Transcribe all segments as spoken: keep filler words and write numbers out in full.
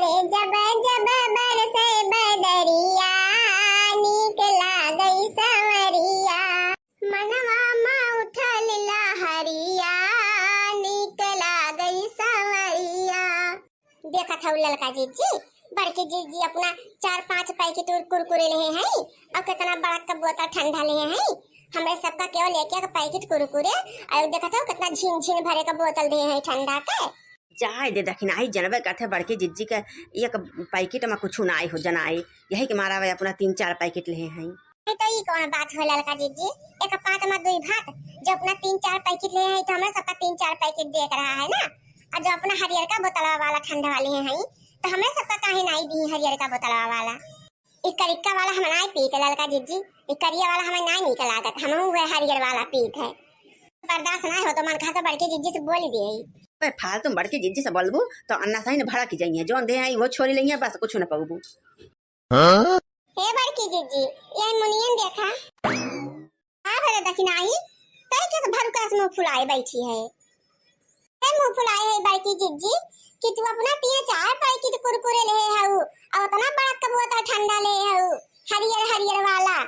जब जब बरसे बदरिया, नीक लागै संवरिया। मनवा मा उठल लहरिया, नीक लागै संवरिया। देखत हऊ ललका जिज्जी, बड़की जिज्जी अपना चार पाँच पैकेट उर-, कुरकुरे लेहे हैं, अउर केतना बड़ा क बोतल ठंडा लेहे हैं। हमरे सबका केवल एक एक पैकेट कुरकुरे, अउर देखत हऊ केतना झिन झिन भरे क बोतल देहे हैं ठंडा के। जाए दे दखिनाही, जनबे करथे बड़की जिज्जी के एक पैकेट मा कुछु नाई हो जनाई, यही के मारा वे अपना तीन चार पैकेट लेहे हैं। अरे तो ई कौन बात हो ललका जिज्जी, एक पात मा दुई भात, जो अपना तीन चार पैकेट लेहे हैं तो हमरे सबका तीन चार पैकेट देख रहा है ना, अउर जो अपना हरियरका बोतलवा वाला ठंडा वाली है, हैं, तो हमरे सबका काहे नाई दी हरियरका बोतलवा वाला? ई करिक्का वाला हम नाई पीत ललका जिज्जी, ई करिया वाला हमें नाई नीक लागत, हम हुए हरियर वाला पीत है। बर्दाश्त नाई हो तो मन कहा तो बड़की जिज्जी से बोल दिए। बे फालतू में बड़की जिज्जी से बोलबू तो अन्ना सही ने भड़क जाइए, जौन दे आई वो छोरी लइए, बस कुछ न पउबू। हाँ? हे बड़की जिज्जी, ये मुनियन देखा। का भरे दखिनाही, तै के भरुका से मुँह फुलाए बैठी है? हे मुँह फुलाए है बड़की जिज्जी कि तू अपना तीन चार पैकेट कुरकुरे लेहे हऊ, अउर उतना बड़ा क बोतल ठंडा लेहे हऊ, हरियर हरियर वाला,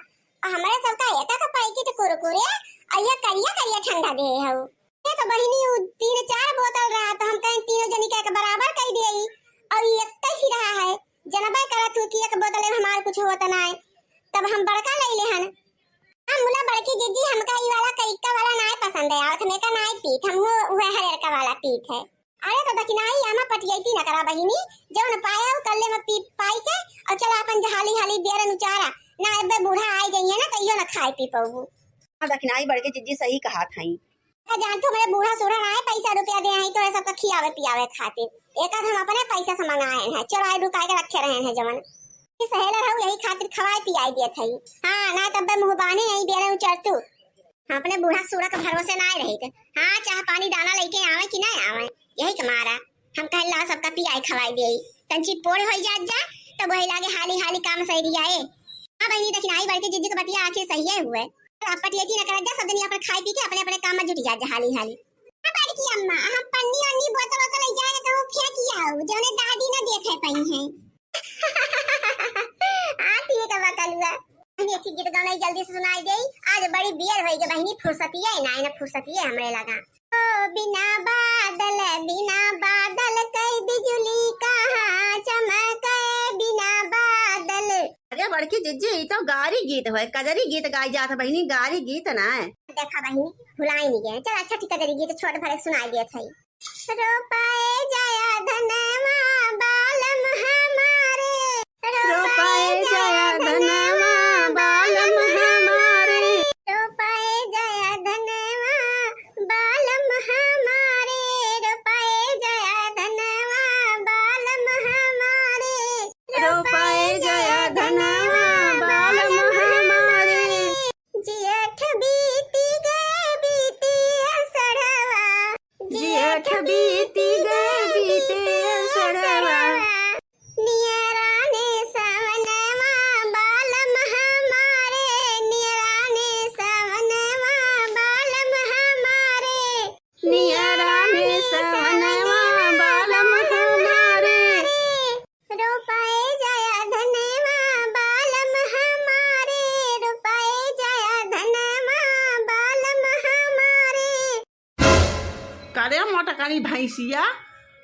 अउर हमरे सबका एक एक पैकेट कुरकुरे अउर ये करिया करिया ठंडा देहे हऊ। ये तो बहिनी उ तीन चार बोतल रहा तो हम कहें तीनों जनी के एक बराबर कइ देई, अउर ये एक ही रहा है, जनबे करत हू कि एक बोतल में हमार कुछ होत नाय, तब हम बड़का लइ लेहन। हम बोला बड़की जिज्जी हमका ई वाला करिक्का वाला नाय पसंद है, आवत हमें का नाय पीत, हम वो, वो हरियरका वाला पीत है। अरे तो दखिनाही आमा पटियती न करा बहिनी, जौन पाया उ कल्ले में पी पाई के, अउर चला अपन हाली हाली बेरन उचारा, ना अबे बूढ़ा आइ जाइए ना तो इहो ना खाए पी पउबू। हाँ दखिनाही बड़की जिज्जी सही कहा थई। का जानत हऊ, हमरे बूढ़ा सूढ़ा नाय पैसा रुपया दे आई तोरे सबका खियावे पियावे खातिर। एक आध हम अपने पैसा से मंगाए हैं, चोराए डुकाए के रखे रहे हैं जवन। ई सहेलर हऊ, यही खातिर खवाए पियाए दियत हई। हाँ, ना तब मुँह बाने आई बेरे उचरतू। हम अपने बूढ़ा सूढ़ा के भरोसे नाय रहित। हाँ, चाह पानी दाना लइके आवे कि नाय आवे, यही के मारा। हम कहे ला सबका पियाए खवाए दिए। तंची पोर होई जात जा, तब वही लागे हाली हाली काम सही रियाए। हाँ बहिनी, दखिनाही बड़की जिज्जी के बतिया आखिर सहिए हुए। अब पटियती न करत जा, सब जनी अपन खाए पी के अपने अपने काम में जुट जात जा हाली हाली। हाँ बड़की अम्मा, हम पन्नी ओन्नी बोतल वोतल ले जाए कहूँ फेंक आऊ, जौने दादी न देखे पई हैं। हाँ ठीक है बकलुआ। बहिनी, एक गीत गौनाई जल्दी से सुनाई देई। आज बड़ी बेर होई गई बहिनी, फुर्सतिये नाय, ना फुर्सतिये हमरे लगा। ओ बिना बादल, बिना बादल कई बिजुली कहाँ चमके बिना बादल। अरे बड़की जिज्जी, ई तो गारी गीत होय, कजरी गीत गाई जात है बहिनी, गारी गीत ना है। देखा बहिनी, भुलाई नहीं गए। चल अच्छा ठीक है, कजरी गीत छोट भरे सुनाई देत है। रोपाए जाया धनवा बालम हमारे। रोपाए जाया धनवा बालम हमारे। रोपाए जाया धनवा बालम हमारे। रोपाए जाया धनवा बालम हमारे। रोपाए जाया धनवा बालम हमारे। जेठ बीती गए बीती असड़वा। जेठ बीती गए बीती असड़वा। नियराने सवनवा बालम हमारे, नियराने सवनवा बालम हमारे। नियराने सवनवा बालम हमारे। रोपाए जाया धनवा बालम हमारे, रोपाए जाया धनवा बालम हमारे। करे मोटकनी भैंसिया,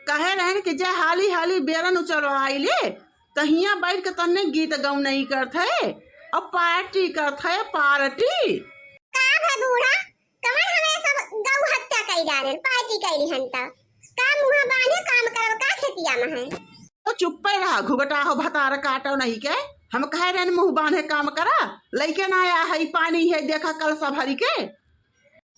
कहे रहन कि जे हाली हाली बेरन उचरवाई ले, तो हियां बैठ के तन्ने गीत गौनई करत है और पार्टी करत है, पार्टी। का भा बूढ़ा, कवन हमरे सब गौ हत्या कई डारेन, पार्टी कइली हन त? का मुँह बांधे काम करब, का खेतिया में है? तो चुप्पे रहा, घुघटा हो भतार काटो नहीं के। हम कहे रहन मुँह बांधे काम करा, लइके ना आया है, पानी है देखा कलसा भरी के।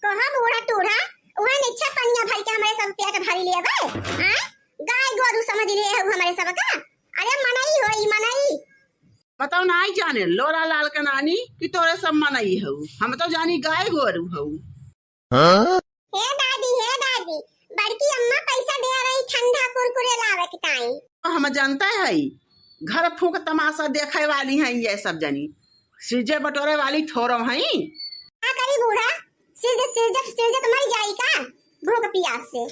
कहा बूढ़ा टूढ़ा, उहे निच्छा पनिया भर के हमरे सब पेट भरी लेबे, हैं? गाय गोरू समझ लिए हऊ हमरे सब का? अरे मनई होई, मनई। बताओ नाई जाने लोरा लाल के नानी कि तोरे सब मनई हऊ, हम तो जानी गाय गोरू हऊ। हाँ? हे दादी, हे दादी, बड़की अम्मा पैसा दे रही ठंडा कुरकुरे लावे के ताई। हम जानते हई, घर फूंक तमाशा देखे वाली हैं ये सब जनी, सिरजे बटोरे वाली थोड़ो हैं। का करी बूढ़ा, सिरजत सिरजत सिरजत मर जाई का भूख पियास से?